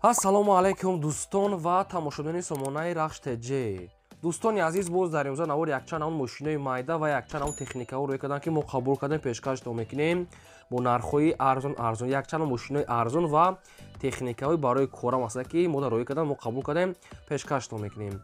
Ассалому алайкум, дӯстон ва тамошобинони сомонаи Рахш ТЖ. Дӯстони азиз, боз дар имрӯза навори якчанд он мошинои майда ва якчанд он техникаҳо рӯй карданд, ки мо қабул кардем, пешкаштон мекунем бо нархҳои арзон арзон. Якчанд мошинои арзон ва техникаҳои барои корам аста, ки мо дар рӯй кардам, мо қабул кардем, пешкаштон мекунем.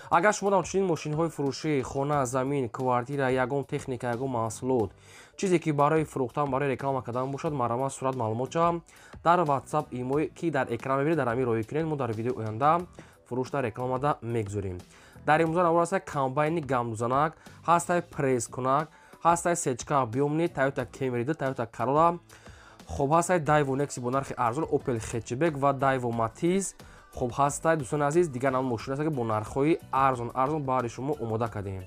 Агар шумо дар чунин мошинҳои фурӯшӣ, хона, замин, квартира, ягон техника, ягон маҳсулот, чизе ки барои фурӯхтан, барои реклама кардан бошад, марҳамат, сурат, маълумотча дар WhatsApp, имое ки дар экран мебинед, дар ҳамин роҳӣ кунед. Мо дар видеои оянда фурӯшда, рекламада мегузорем. Дар имрӯза навор ҳаста комбайни гандузанак, ҳастай пресскунак, ҳастай сечка объёмный, Toyota Camry, Toyota Corolla, хоб, ҳастай Daewoo Nexi бо нархи арзон, Opel Hatchback ва Daewoo Matiz. Хоб, ҳастай, дӯстони азиз, дигар нам мошин аст, ки бо нархҳои арзон арзон баҳри шумо омода кардем.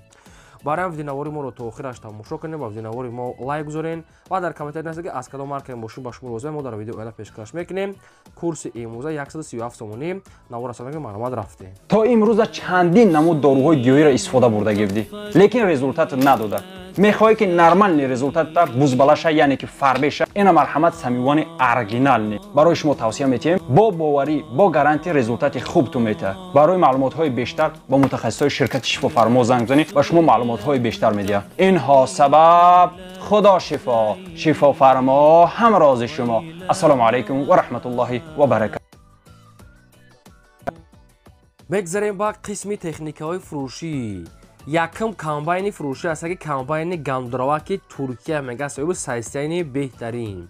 Барои ҳам видеонавори моро то охираш тамошо кунед ва видеонавори мо лайк гузорен ва дар комментарий нависед, ки аз кадом маркаи мошин ба шумо лозим, мо дар видео оянда пешкаш мекунем. Курси имрӯза 137 сомонӣ. Навор аст, марҳамат, рафтем. То имрӯза чандин намуд доруҳои гиёҳиро истифода бурда гирдӣ, лекин результат надода. Мехоҳӣ, ки нормальный результата бузбалаша, яъне ки фарбеша, ина марҳамат, Самивани оригинальный барои шумо тавсия метиҳем, бо боварӣ, бо гарантия результати хуб ту метиҳад. Барои маълумотҳои бештар бо мутахассисои ширкати Шифофармо занг занӣ ва шумо маълумотҳои бештар медиҳад. Инҳо сабаб Худо шифо, Шифофармо ҳамрози шумо. Ассалому алайкум ва раҳматуллоҳи ва баракат. Мегзарем ба қисми техникаҳои фурӯшӣ. Якум комбайни фурӯшӣ аст, ки комбайни гандураваки Туркия мега, соҳиби состояние беҳтарин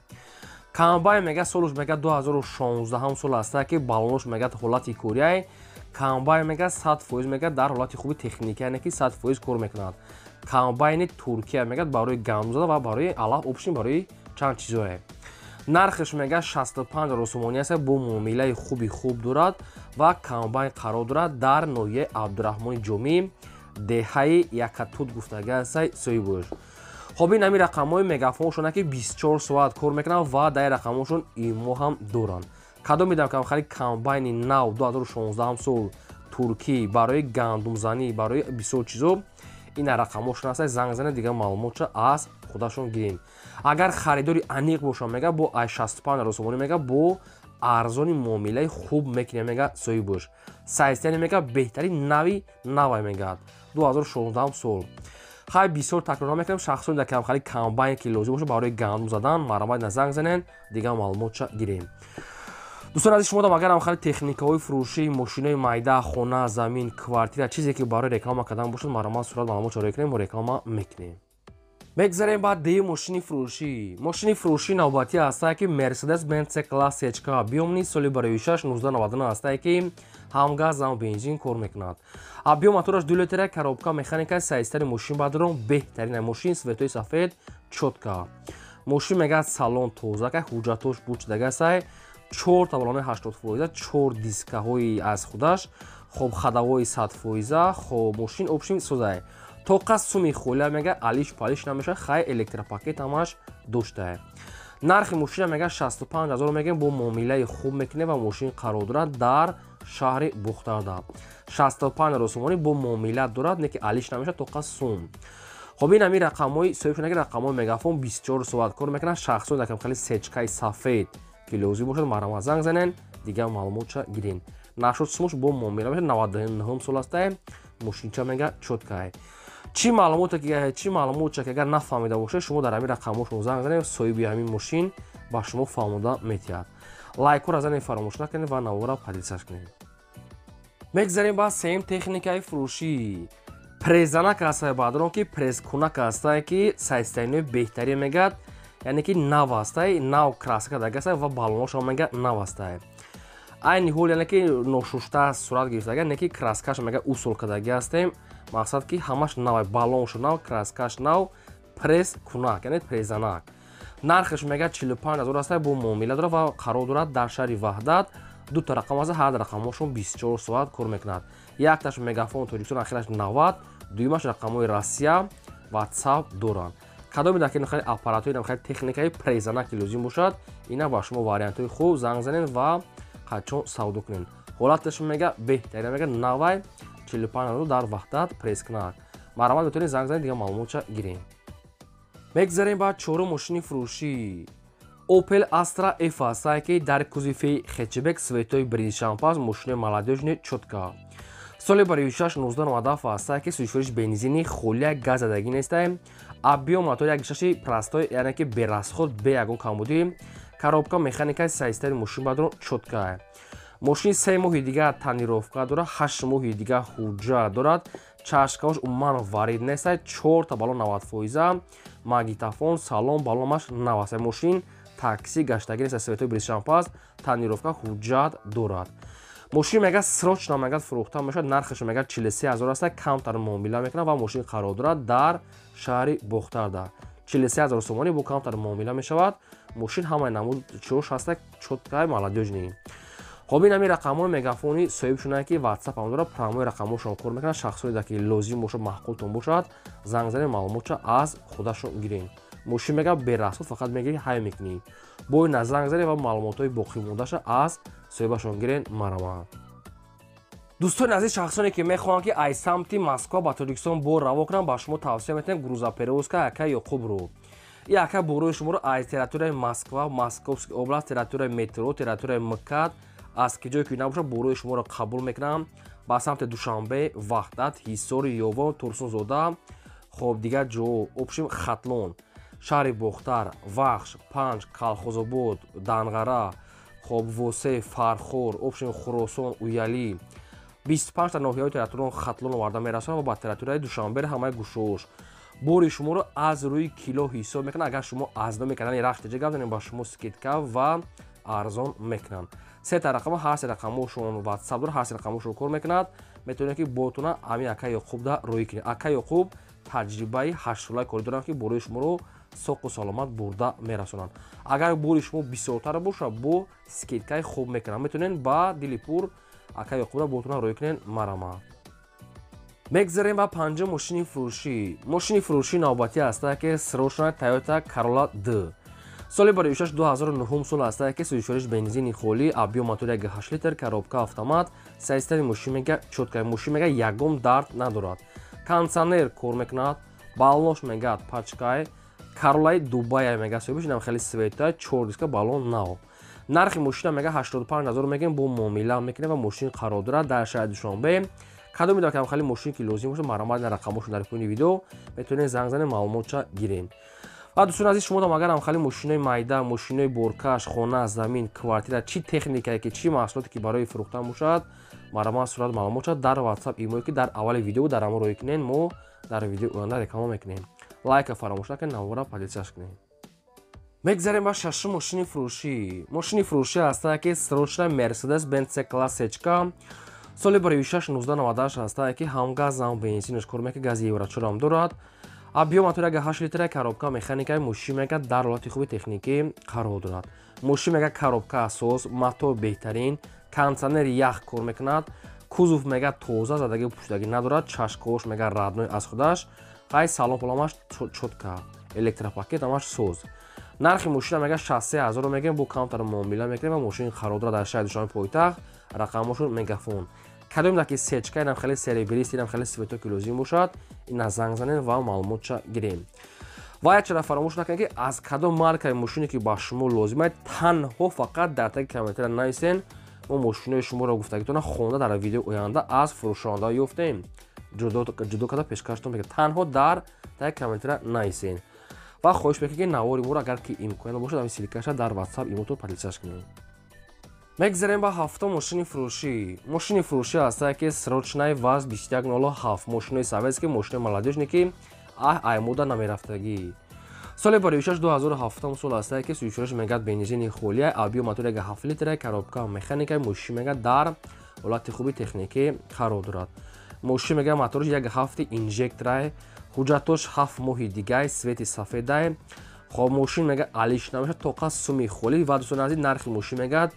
комбайн мега, солуш мега 2016 сол аста, ки балонош мега ҳолати корияй. Комбайн мега 100% мега дар ҳолати хуби техника, яъне ки 100% кор мекунад. Комбайни Туркия мега барои гандузада ва барои алаф, общем, барои чанд чизое. Нархаш мега 65 сомонӣ аст, бо муомилаи хуби хуб дорад ва комбайн қарор дорад дар ноҳияи Абдураҳмони Ҷомӣ, деҳаи Якатуд гуфтага ҳастай соҳибош. Хоб, ин ҳамин рақамҳои мегафоншона, ки 24 соат кор мекунанд ва дар рақамҳошон имо ҳам доранд. Кадом медам кам хари комбайни нав 2016 сол, туркӣ, барои гандумзанӣ, барои бисёр чизо, ин рақамҳошон ҳаста, занг занед, дигар маълумотша аз худашон гирем. Агар харидори аниқ бошам, мега бо ай 65 сомонӣ мега бо арзони муомилаи хуб мекунем, мега соҳибош. Состояние мега беҳтарин, нави навай мегӯяд, 2016 сол. Хай, бисёр такрор мекунем, шахсоне дар камхари комбайн ки лозим бошад барои гандум задан, марҳамат, на занг занен, дигар маълумотша гирем. Дӯстон азиз, шумо агар ҳам хари техникаҳои фурӯшӣ, мошинои майда, хона, замин, квартира, чизе ки барои реклама кардан бошад, марҳамат, сурат, маълумотша роя кунем, мо реклама мекунем. Мегзарем ба деи мошини фурӯшӣ. Мошини фурӯшӣ навбатӣ ҳастае, ки Мерседес Бенц C класс сечка объёмный, соли барои 6 1999 ҳастае, ки ҳам газ, ҳам бензин кор мекунад. Объём мотораш 2 литра, коробка механика. Состояние мошин бадрон беҳтарин, мошин цветои сафед, чётко. Мошин мегӯяд салон тоза, ка ҳуҷҷатош бучдагасай, чор табалонаи 80%, чор дискаҳои аз худаш, хоб, ходовои 100%. Хоб, мошин общем созай, тоқа суми холия мега, алиш палиш намеша. Хай, электропакет ҳамаш доштае. Нархи мошина мега 65 ҳазор мегем, бо муомилаи хуб мекунем ва мошин қарор дорад дар шаҳри Бухтарда. 65 ҳазор сомонӣ бо муомила дорад, не ки алиш намеша, тоқа сум. Хоб, ин ҳамин рақамҳои соҳибшунаки, рақамҳои мегафон, 24 соат кор мекунад. Шахсоне дар хеле сечкаи сафед ки лозим бошад, марҳамат, занг занен, дигар маълумотша гирен. Нашуд сумуш бо муомила мешад. 99 сол астае, мошинча мега чёткае. Чӣ маълумоте, чӣ маълумотча ки агар нафаҳмида бошед, шумо дар ҳамин рақамҳошон занг занед, соҳиби ҳамин мошин ба шумо фаҳмода метиҳад. Лайкҳоро занед, фаромӯш накунед ва навора поделиться кунед. Мегзарем ба сеюм техникаи фурӯшӣ. Презанак ҳастае, баъдрон ки пресскунак ҳастае, ки состояниеи беҳтарин мегӯяд, яъне ки нав ҳастае, нав краска дагастае ва балоношам мега нав ҳастае. Айни ҳол, яъне ки ношушта сурат гирифтага, не ки краскаш мега усул кардаги ҳастем. Мақсад ки ҳамаш нав, балоншу нав, краскаш нав, пресс кунак, яъне презанак. Нархаш мега 45 ҳазор аста, бо муомила дорад ва қарор дорад дар шаҳри Ваҳдат. Дута рақам аст, ҳар рақамҳошон 24 соат кор мекунад. Якташ мегафон Тоҷикистон, ахираш 90, дуюмаш рақамҳои Россия, WhatsApp доранд. Кадоме дар хеле аппаратҳои хеле техникаи презанак ки лозим бошад, ина ба шумо вариантҳои хуб, занг занед ва қачон савдо кунед. Ҳолаташ мега беҳтарин, мега навай, 45 ҳазор дар Ваҳдат, пресскунак. Марҳамат, метавонед занг занед, дигар маълумотша гирем. Мегзарем ба чорум мошини фурӯшӣ. Opel Astra F ҳастае, ки дар кузови хэтчбек, цветои бриллиантпаз, мошини молодёжный, чётко. Соли барои 6 1997 ҳастае, ки сӯзишвориш бензини холия, газ задагӣ нестае. Объём мотор 1,6 простой, яъне ки без расход, бе ягон камбудӣ. Коробка механика, состояни мошин бадрон чётко. Мошин 3 моҳи дигар тонировка дорад, 8 моҳи дигар ҳуҷҷат дорад. Чашкаош умуман варид нестае, чорта баллон 90 фоиза, магнитофон, салон, баллонаш наваста. Мошин такси гаштагӣ нест, цветои бриллиантпаз, тонировка, ҳуҷҷат дорад. Мошин мега срочно мега фурӯхта мешавад. Нархаш мега 43 000 аст, камтар муомила мекунад ва мошин қарор дорад дар шаҳри Бохтарда. 43 000 сомонӣ, бо камтар муомила мешавад. Мошин ҳамаи намуд чош ҳаста, чёткай, молодёжный. Хоб, ин ҳамин рақамҳои Мегафони соҳиб шунае, ки Ватсап ҳам дорад, прямой рақамҳошон кор мекунад. Шахсоне ки лозим бошад, маъқултон бошад, занг занед, маълумотша аз худашон гирен. Мошин мега без расход, фақат мегири, ҳай мекунӣ. Бо ина занг занед ва маълумотҳои боқимондаша аз соҳибашон гирен, марама. Дӯстони азиз, шахсоне ки мехоҳанд, ки аз самти Москва ба Тоҷикистон бор раво кунанд, ба шумо тавсия метиҳем грузоперевозка ака Ёқубро. И ака борои шуморо аз территорияи Москва, Московский область, территорияи метро, территорияи МКАД, аз ки ҷое ки набошад, борои шуморо қабул мекунам. Ба самти Душанбе, Ваҳдат, Ҳисори, Ёвон, Турсунзода, хоб, дигар ҷо, общем, Хатлон, шаҳри Бохтар, Вахш, Панҷ, Калхозобод, Данғара, хоб, Восе, Фархор, общем, Хуросон, Уялӣ, 25та ноҳияҳои территорияи Хатлон оварда мерасонад ва ба территорияи Душанбе ҳамаи гӯшош. Бори шуморо аз рӯи кило ҳисоб мекунанд. Агар шумо аз номи канали Рахш Теҷа гап занед, ба шумо скидка ва арзон мекунанд. Сета рақама, ҳар се рақамошон Ватсап дорад, ҳар се рақамошон кор мекунад. Метавонед, ки ботуна ҳамин ака Ёқубда рӯӣ кунед. Ака Ёқуб таҷрибаи 8-солаи корӣ доранд, ки борои шуморо соқу саломат бурда мерасонанд. Агар бори шумо бисёртар бошад, бо скидкаи хуб мекунанд. Метавонед ба дили пур ака Ёқубда ботуна рӯӣ кунед, марама. Мегзарем ба панҷум мошини фурӯшӣ. Мошини фурӯшӣ навбатӣ ҳастае, ки срочно Тойота Corolla D, соли барои 2009 сол ҳастае, ки сӯзишвориш бензини холӣ, объём мотор 1,8 литр, коробка автомат. Состояни мошин мега чётко, мошин мега ягон дард надорад, кондитсионер кор мекунад, баллош мега пачкай. Каролаи Дубая мега соҳибаш, инам хеле цвета, чор диска, баллон нав. Нархи мошина мега 85 ҳазор мегем, бо муомила мекунем ва мошин қарор дорад дар шаҳри Душанбе. Кадом медонад, ки хеле мошин ки лозим бошад, марҳамат, на рақамошон дар поёни видео, метавонед занг занед, маълумотша гирем. Ва дӯстони азиз, шумо агар ҳам хеле мошинои майда, мошинои боркаш, хона, замин, квартира, чӣ техникае ки, чӣ маҳсулоте ки барои фурӯхтан бошад, марҳамат, сурат, маълумотша дар Ватсап, имое ки дар аввали видео, дар ҳамон рӯй кунед, мо дар видеои оянда реклама мекунем. Лайка фаромӯш накунед, навора поделиться кунед. Мегзарем ба шашум мошини фурӯшӣ. Мошини фурӯшӣ ҳастае, ки срочно Мерседес Бенц класс сечка, соли барои 6 1998 ҳастае, ки ҳам газ, ҳам бензинаш кор мекунад, гази Евро 4 дорад. Объём мотор 1,8 литра, коробка механика. Мошин мега дар ҳолати хуби техникӣ қарор дорад. Мошин мега коробка асос, мотор беҳтарин, кондитсионер ях кор мекунад, кузов мега тоза, задагӣ пӯшидагӣ надорад, чашкаош мега родной аз худаш, хай, салон поламаш чётко, электропакет ҳамаш соз. Нархи мошина мега 63 ҳазорро мегӯем, бо камтар муомила мекунем ва мошин қарор дорад дар шаҳри Душанбе пойтахт. Рақамошон Мегафон. Кадом даки сечка, инам хеле серебрист, инам хеле цветок лозим бошад, ина занг занед ва маълумотша гирем. Ва як чара фаромӯш накунед, ки аз кадом маркаи мошине ки ба шумо лозим аст, танҳо фақат дар таги комментария нависен. Мо мошинои шуморо гуфтагитона хонда, дар видеои оянда аз фурӯшонда ёфтем, ҷудо карда пешкаштон мекунем. Танҳо дар таги комментария нависен ва хоҳиш мекунем, ки навори моро, агар ки имконият бошад, ҳамин ссылкаша дар Ватсап, имотон поделиться кунед. Мегзарем ба ҳафтум мошини фурӯшӣ. Мошини фурӯшӣ ҳастае, ки срочный ВАЗ 2107, мошинои советский, мошинои молодёжный, ки аймода намерафтагӣ. Соли барои 2007 сол ҳастае, ки сӯзишвориш мегӯяд бензини холия, объём мотор 1,7 литра, коробка механика. Мошин мегӯяд дар ҳолати хуби техникӣ қарор дорад. Мошин мегӯяд моториш 1,7 инжекторай, ҳуҷҷатош 7 моҳи дигай, цвети сафедай. Хоб, мошин мегӯяд алиш намешавад, тоқа суми холӣ. Ва дӯстони азиз, нархи мошин мегӯяд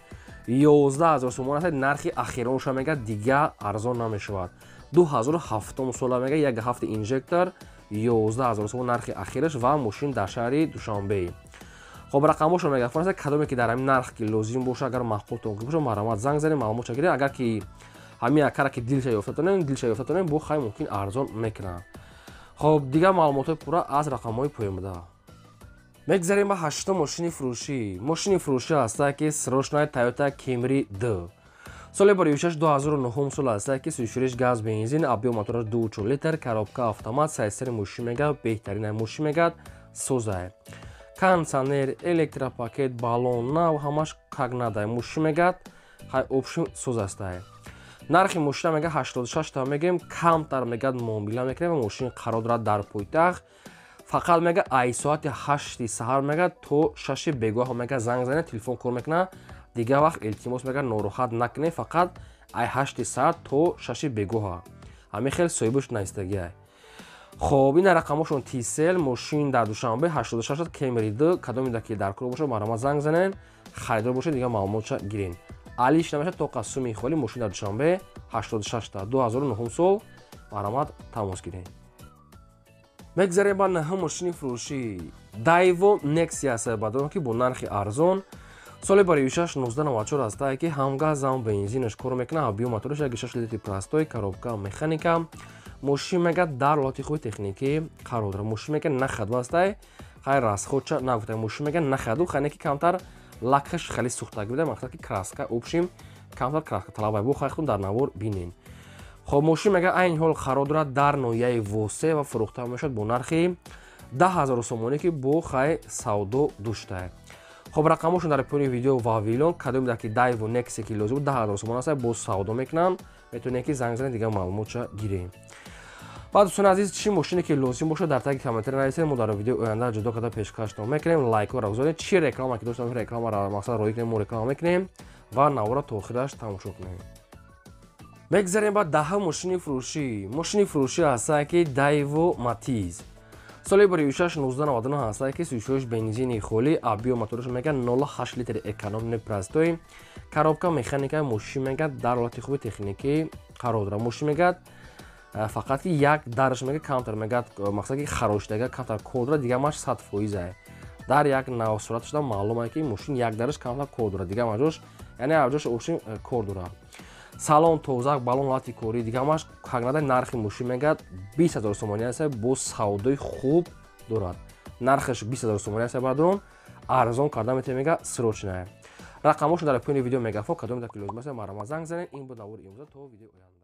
11 000 сомон аст, нархи ахиронша мегӯяд, дига арзон намешавад. 2007 сола мегӯяд, 1,7 инжектор, 11 000 сомон нархи ахираш ва мошин дар шаҳри Душанбе. Хоб, рақамошро мегафон аст. Кадоме ки дар ҳамин нарх ки лозим боша, агар маъқултон боша, марҳамат, занг занед, маълумотша гиред. Агар ки ҳамин акара ки дилша ёфтатонем, бо хай мумкин арзон мекунад. Хоб, дигар маълумотҳои пурра аз рақамҳои поён буда. Мегзарем ба ҳаштум мошини фурӯшӣ. Мошини фурӯшӣ ҳаста, ки срочная Toyota Camry 2, соли барои 2009 сол ҳаста, ки сӯзишвориш газ, бензин, объём мотораш 2,4 литр, коробка автомат. Сайсари мошин мегад беҳтарин, мошин мегад созае, кондиционер, электропакет, баллон нав, ҳамаш как надо. Мошин мегад хай общем соз астае. Нархи мошина мега 86 та мегем, камтар мегад муомила мекунем. Мошин қарор дорад дар пойтахт, фақат мега ай соати 8-и саҳар мега то 6-и бегоҳ мега занг занед, телефон кор мекунад. Дигар вақт, илтимос, мега нороҳат накунед, фақат ай 8-и саҳар то 6-и бегоҳа. Ҳамин хел соҳибаш наистагиай. Хоб, ина рақамошон Тисел. Мошин дар Душанбе, 86 Кемри 2. Кадомида ки дар кор бошад, марҳамат, занг занед, харидор бошед, дигар маълумотша гирен. Алиш намешад, тоқа суми холи. Мошин дар Душанбе, 86 та, 2009 сол, марҳамат, тамос гирен. Мегзарем ба наҳум мошини фурӯшӣ. Дайво Нексия аст, бадорон, ки бо нархи арзон, соли барои 1994 ҳастае, ки ҳам газ, ҳам бензинаш кор мекунад. Объём мотораш 1,6 литри простой, коробка механика. Мошин мега дар ҳолати хуби техникӣ қарор дорад. Мошин мега на ходу ҳастай, хай расход ча нагуфта. Мошин мега на ходу, хайне ки камтар лакаш хеле сӯхтагӣ буда, мақсад ки краска, общем, камтар краска талабай бо. Хайхтун дар навор бинен. Хоб, мошин мега айни ҳол қарор дорад дар ноҳияи Восе ва фурӯхта мешавад бо нархи 10 000 сомонӣ, ки бо хай савдо доштае. Хоб, рақамошон дар поёни видео вавилон. Кадоме ки Дайво Нексе ки лозим буд, 10 000 сомон аст, боз савдо мекунанд, метавонед ки занг занед, дигар маълумотша гирем. Ва, дӯстони азиз, чӣ мошине ки лозим бошад, дар таги комментария нависед, мо дар видеои оянда ҷудо карда пешкаштон мекунем. Лайкҳоро гузоред, чӣ реклама ки доштам, рекламаро мақсад роӣ кунем, мо реклама мекунем ва навора то охираш тамошо кунем. Мегзарем ба даҳум мошини фурӯшӣ. Мошини фурӯшӣ ҳастае, ки Дайво Матиз, соли барои 1999 ҳастае, ки сӯзишвориш бензини холӣ, объём мотораш мега 0,8 литр экономный простой, коробка механика. Мошин мега дар ҳолати хуби техникӣ қарор дорад. Мошин мегад фақат ки як дараш мега камтар мегад, мақсад ки харошидага камтар кор дорад, дигар маш 100%-ае. Дар як навсурат шуда маълум ае, ки мошин як дараш камтар кор дорад, дигар маҷош, яъне авҷош общем кор дорад. Салон тозак, балон ҳолати корӣ, дигармаш как надо. Нархи мошин мегад 20 000 сомонӣ аст, бо савдои хуб дорад. Нархаш 20 000 сомонӣ аст, бардорон, арзон карда метавонед, мега срочная. Рақамошон дар поёни видео мегафон. Кадоме ки лозим аст, марҳамат, занг занед. Ин буд навори имрӯза. То видеои оянда.